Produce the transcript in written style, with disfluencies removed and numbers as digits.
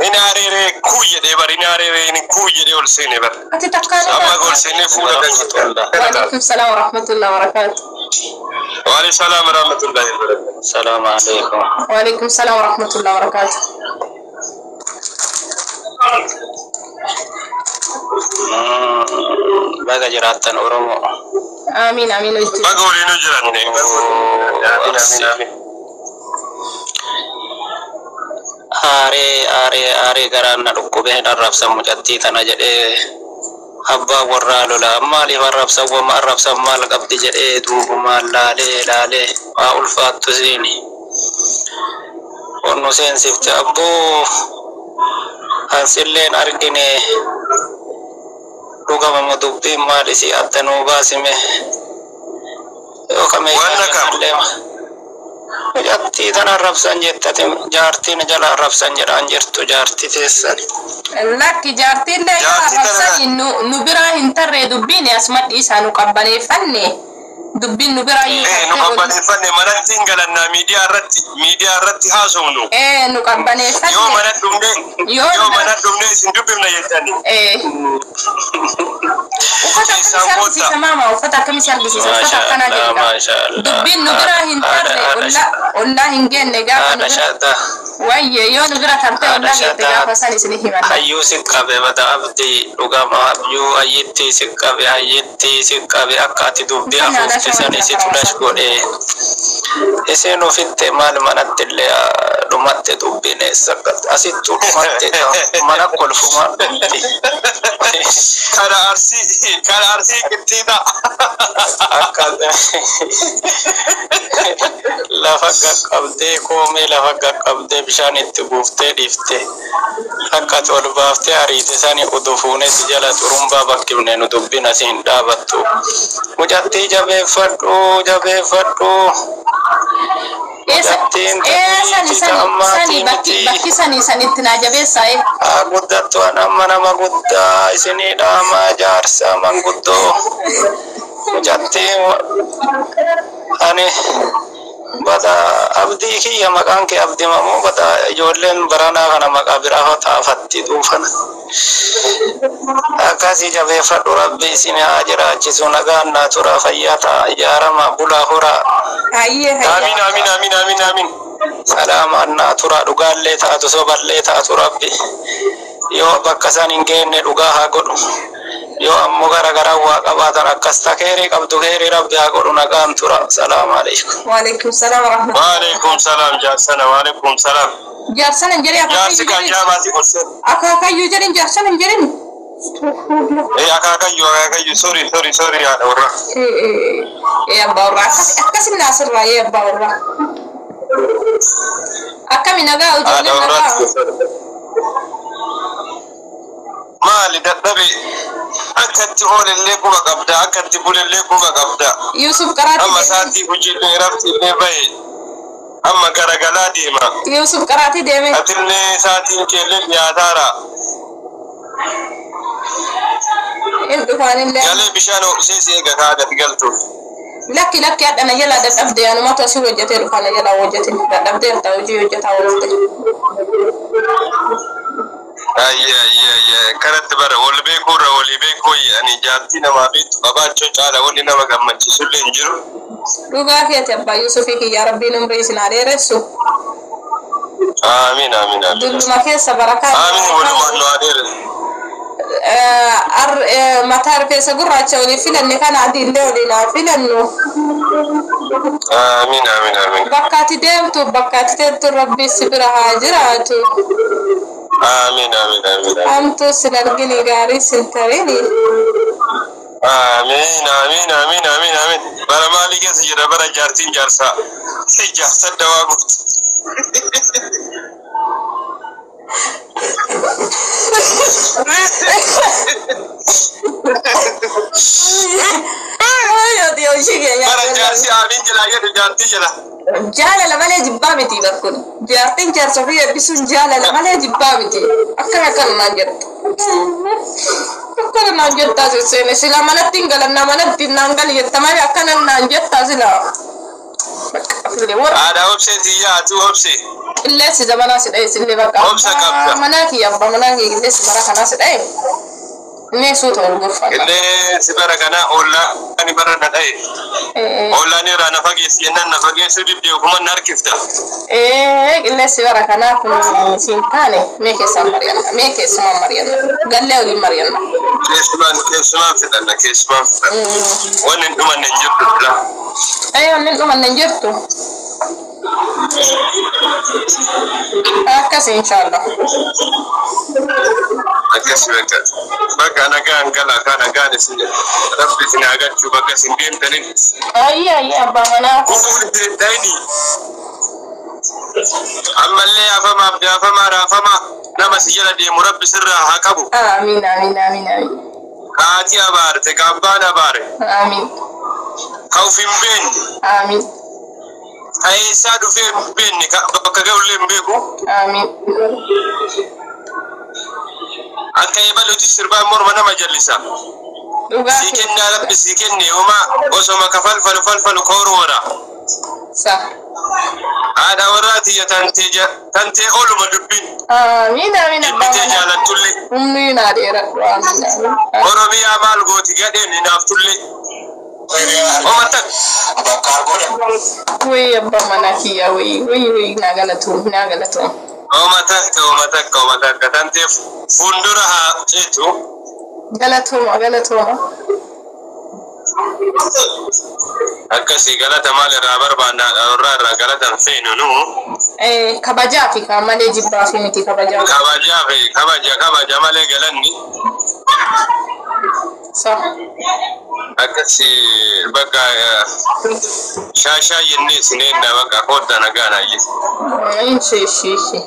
Inni areeree kuu jedhee bar inni areeree inni kuu jedhee ol seene bar. Ati takkaan Amma ol seenee fuula kan Waalaikum salaam wa rahmatullahi wa barakaatu. Waalaikum salaam wa rahmatullahi wa barakatuh. Salaamu alaikum. Waalaikum salaam wa rahmatullahi wa barakaatu. Baga jiraattan Oromoo. Amiin amiin wajjin. Baga waliin jiranne. Amiin amiin amiin. Aaree aaree aaree garaan na dhukkubee hin arrabsan mucattii tana jedhee abbaa warraa lola maaliif arrabsan wama arrabsan maal qabdi jedhee duubumaan laalee laalee waa ulfaattu siini. Onnu seensifte abboo ansilleen argine dhugamamu dubbiin maal isii adda nuu baasime yoo Wanna kam? kameeshaa mucattii tana arrabsan jettate jaartiin jala arrabsan jedhaan jirtu jaartii teessan. Lakki jaartiin illee yoo Jaartii tana- arrabsani nu biraa hin tarree dubbiin asuma dhiisaa nu qabbaneeffanne dubbiin nu biraa iyyuu Eh nu tartee ol- qabbaneeffanne manatti hin galannaa miidiyaa irratti haasofnu. Ee nu Yoo qabbaneeffanne. mana dhumne Yoo yoo mana dhumne isin dubbifna jettani. Ee. Uffata akkamii si Keessaan argisiisa koottaa. maama? Uffata akkamii si argisiisa? Uffata Maasha akkanaa Allah, jedhudha. maasha Allah. Dubbiin nu biraa hin tarre Haadha- ollaa ollaa hin geenne gaafa nu Haadha bira shaataa. wayye yoo nu bira tarte Haadha ollaa geette shaataa. gaafa san isin himanna. Hayyuu si qabe bada abdii dhugama hayyuu hayyitti si qabe hayyitti si qabe akka ati dubbii Uffanni aadaa afuufte san shawaa isitu lash godhe. Isin ofitte maal manatti illee dhumatte dubbiin eessa akka asittuu dhumatte mana kolfumaan dhumti. Kana arsii kana arsii qixxiidha. Akka lafa qaqqabdee koomee lafa qaqqabdee bishaan itti buuftee dhiifte akka ati ol baaftee ariite sani udufuune si jala xurumbaa bakkifne nu dubbin asi hin dhaabattu. Mucattii jabeeffadhu jabeeffadhu. Eessa Mucattiin ee sani ta'ee sani sani ammaatii bakki miti. bakki sani sanitti naa jabeessaa ee. Haa guddattu an amma nama guddaa isinii dhaamaa jaarsaa manguddoo. Mucattiin ani bada abdii kiyya maqaan kee abdii mamoo bada ijoolleen baranaa kana maqaa biraa xaafatti dhuufana. Akkasii jabeeffadhu rabbi isin haa jiraachisu nagaan naa tura fayyaa ta'a ijaarama bulaa horaa Hayyee hayyee. Amiin amiin amiin amiin amiin. salaamaan naa tura dhugaallee taatu soballee taatu rabbi yoo bakka san hin geenne dhugaa haa godhu yoo ammoo gara garaa waa qabaatan akkas ta keerii qabdu keerii rabbi haa godhu nagaan tura salaamu alaikum. Waalaikum salaam wa rahmatullahi. Waalaikum salaam jaarsana waalaikum salaam. Jaarsana hin jedhin Jaarsi akaakayyuu kan jedhin. jaabaati ol seene. Akaakayyuu jedhin jaarsana hin jedhin. Eh akaakayyuu akaakayyuu sorry sorry sorry haadha warraa. Ee abbaa warraa akkas akkasin naasirraa ee abbaa warraa. Akkami nagaa Haadha ijoolleen nagaa. warraati. Maali dadhabe akkatti oolellee quba qabda akkatti bulellee quba qabda. Yusuf qaraatii Amma deeme. sa'aatii hojiillee rabsiillee bahe amma garagalaa deema. Yusuf qaraatii deeme. Atillee sa'aatiin keellee dhiyaataara. Hin dhufaanillee. Galee bishaan ho'isee si eega kaa gadi galtuuf. Lakki lakki hadha na jalaa dadhabde anumatu asii hojjetee dhufa na jalaa hojjete dadhabdeerta hojii hojjetaa oolte. Ayyee ayyee ayyee kanatti bara wal beekuurra walii beekuu ani jaartii namaa beektu qabaachuu caala wanni nama gammachiisullee hin jiru. Dhugaa keeti abbaa Yusufii kiyya rabbiin umrii isin haa dheeressu. Amiin amiin amiin. Dulluma keessa barakaa. Amiin walumaan nu haa dheeressu. Mataa rifeensa gurraacha olii filanne kana adiillee oliin haa filannu. Amiin amiin amiin. Bakka ati deemtu bakka ati teettu rabbi si bira haa jiraatu. Amiin amiin amiin. Hamtuu sin argini gaarii sin tarini. Amiin amiin amiin amiin amiin. Bara maalii keessa jira bara jaartiin jaarsaa. Jaarsa dawaa gooti. Bara jaarsi amiin jedhaa jedhu jaartii jedha. Jaalala malee jibbaa miti bakkun. Jaartiin jaarsa ofii eebbisuun jaalala malee jibbaa miti. Akkana akkana naan jettu. Akkana naan jettaa sisseene sila manatti hin galanna manatti naan gali jetta malee akkana naan jettaa sila. Atillee warra Haadha obsee tiyyaa atu obsee. Qilleensi zamanaa si dha'e sillee bakka Obsa qabda. abbaa manaa kiyya abbaa manaa kiyya qilleensi bara kanaa si dha'e. Inni suuta wal gorfata. Qilleensi bara kanaa ollaa ani bara na dha'e. Ee Ollaan irraa na fageessi jennaan na fageessuu dibdee ofumaan na harkifta. ee qilleensi bara kanaa kun siin taane mee keessaan mari'anna mee keessumaan mari'anna gallee waliin mari'anna. Keessumaan keessumaan fidhanna keessumaan fidhanna. Wanni hin dhumanne hin jirtu dura. Ee wanni hin dhumanne hin jirtu. Akkas inshaallah. Akkasi bakka. Bakka nagaan gala kaa nagaan isin jedha. Rabbi isin haa galchu bakka isin deemtaniin. Ayyi ayyi abbaa manaa. Gufuu ta'ini. Ammallee afamaaf daafamaa raafamaa nama si jala deemu rabbi sirraa haa qabu. Amiin amiin amiin amiin. Haati abaarte ka abbaan abaare Amiin ka uf hin beekne amiin ka eessaa dhufee hin beekne ka bakka ga'ullee hin beeku. amiin. Akka eebaluuti sirbaan morma nama jallisa. Dhugaa Sii kennaa rabbi sii kenne homaa osoma ka falfalu falfalu kooroodha. Sa. Haadha warraa tiyya tantee oluma dubbiin Amiin amiin abbaa jibbitee manaa. jaalattullee. Humni naa dheeradhu amiin amiin. Oromiyaa maal gooti gadheen hinaaftullee. Homa takka. Wayii abbaa manaa kiyya wayii wayii wayii naa galatuun naa galatuun. Homa takka homa takka homa takka tantee fuuldura haa ceetu. Galatooma galatooma. Akkasii galata maal irraa barbaanna haadha warraa irraa galata hin feenu nu. Eh kabajaa fi kan malee jibbaa fi miti kabajaa. Kabajaa fi kabaja kabaja malee galanni. Sa. Akkasii bakka shaashaa jennee isin eenna bakka koodda nagaan ayyi. Inshi ishi ishi.